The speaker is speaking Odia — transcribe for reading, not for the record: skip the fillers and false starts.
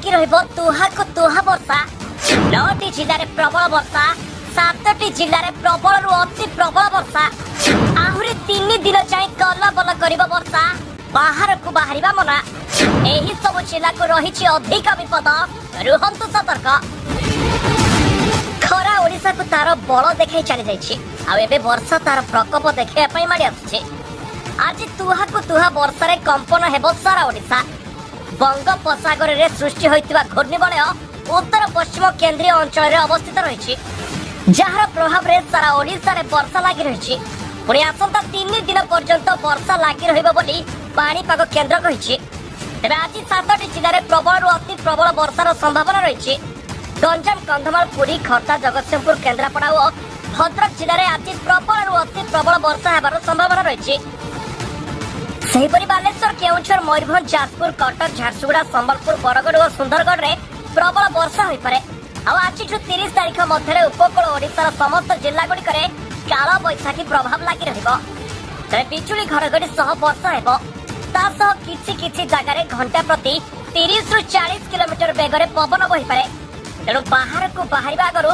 ଲାଗି ରହିବ ତୁହାକୁ ତୁହା ବର୍ଷା। ନଅଟି ଜିଲ୍ଲାରେ ପ୍ରବଳ ବର୍ଷା, ସାତଟି ଜିଲ୍ଲାରେ ପ୍ରବଳରୁ ଅତି ପ୍ରବଳ ବର୍ଷା। ଆହୁରି 3 ଦିନ ଯାଏଁ କଲବଲ କରିବ ବର୍ଷା, ବାହାରକୁ ବାହାରିବା ମନା। ଏହି ସବୁ ଜିଲ୍ଲାକୁ ରହିଛି ଅଧିକ ବିପଦ, ରୁହନ୍ତୁ ସତର୍କ। ଖରା ଓଡ଼ିଶାକୁ ତାର ବଳ ଦେଖାଇ ଚାଲି ଯାଇଛି ଆଉ ଏବେ ବର୍ଷା ତାର ପ୍ରକୋପ ଦେଖାଇବା ପାଇଁ ମାଡ଼ି ଆସୁଛି। ଆଜି ତୁହାକୁ ତୁହା ବର୍ଷାରେ କମ୍ପନ ହେବ ସାରା ଓଡ଼ିଶା। ବଙ୍ଗୋପସାଗରରେ ସୃଷ୍ଟି ହୋଇଥିବା ଘୂର୍ଣ୍ଣିବଳୟ ଉତ୍ତର ପଶ୍ଚିମ କେନ୍ଦ୍ରୀୟ ଅଞ୍ଚଳରେ ଅବସ୍ଥିତ ରହିଛି, ଯାହାର ପ୍ରଭାବରେ ସାରା ଓଡ଼ିଶାରେ ବର୍ଷା ଲାଗି ରହିଛି। ପୁଣି ଆସନ୍ତା 3 ଦିନ ପର୍ଯ୍ୟନ୍ତ ବର୍ଷା ଲାଗି ରହିବ ବୋଲି ପାଣିପାଗ କେନ୍ଦ୍ର କହିଛି। ତେବେ ଆଜି ସାତଟି ଜିଲ୍ଲାରେ ପ୍ରବଳରୁ ଅତି ପ୍ରବଳ ବର୍ଷାର ସମ୍ଭାବନା ରହିଛି। ଗଞ୍ଜାମ, କନ୍ଧମାଳ, ପୁରୀ, ଖୋର୍ଦ୍ଧା, ଜଗତସିଂହପୁର, କେନ୍ଦ୍ରାପଡ଼ା ଓ ଭଦ୍ରକ ଜିଲ୍ଲାରେ ଆଜି ପ୍ରବଳରୁ ଅତି ପ୍ରବଳ ବର୍ଷା ହେବାର ସମ୍ଭାବନା ରହିଛି। ସେହିପରି ବାଲେଶ୍ୱର, କେଉଁଝର, ମୟୂରଭଞ୍ଜ, ଯାଜପୁର, କଟକ, ଝାରସୁଗୁଡ଼ା, ସମ୍ବଲପୁର, ବରଗଡ଼ ଓ ସୁନ୍ଦରଗଡ଼ରେ ପ୍ରବଳ ବର୍ଷା ହୋଇପାରେ। ଆଉ ଆଜିଠୁ 30 ତାରିଖ ମଧ୍ୟରେ ଉପକୂଳ ଓଡ଼ିଶାର ସମସ୍ତ ଜିଲ୍ଲାଗୁଡ଼ିକରେ କାଳବୈଶାଖୀ ପ୍ରଭାବ ଲାଗି ରହିବ। ତେବେ ବିଜୁଳି ଘଡ଼ଘଡ଼ି ସହ ବର୍ଷା ହେବ। ତା ସହ କିଛି କିଛି ଜାଗାରେ ଘଣ୍ଟା ପ୍ରତି 30ରୁ 40 କିଲୋମିଟର ବେଗରେ ପବନ ବହିପାରେ। ତେଣୁ ବାହାରକୁ ବାହାରିବା ଆଗରୁ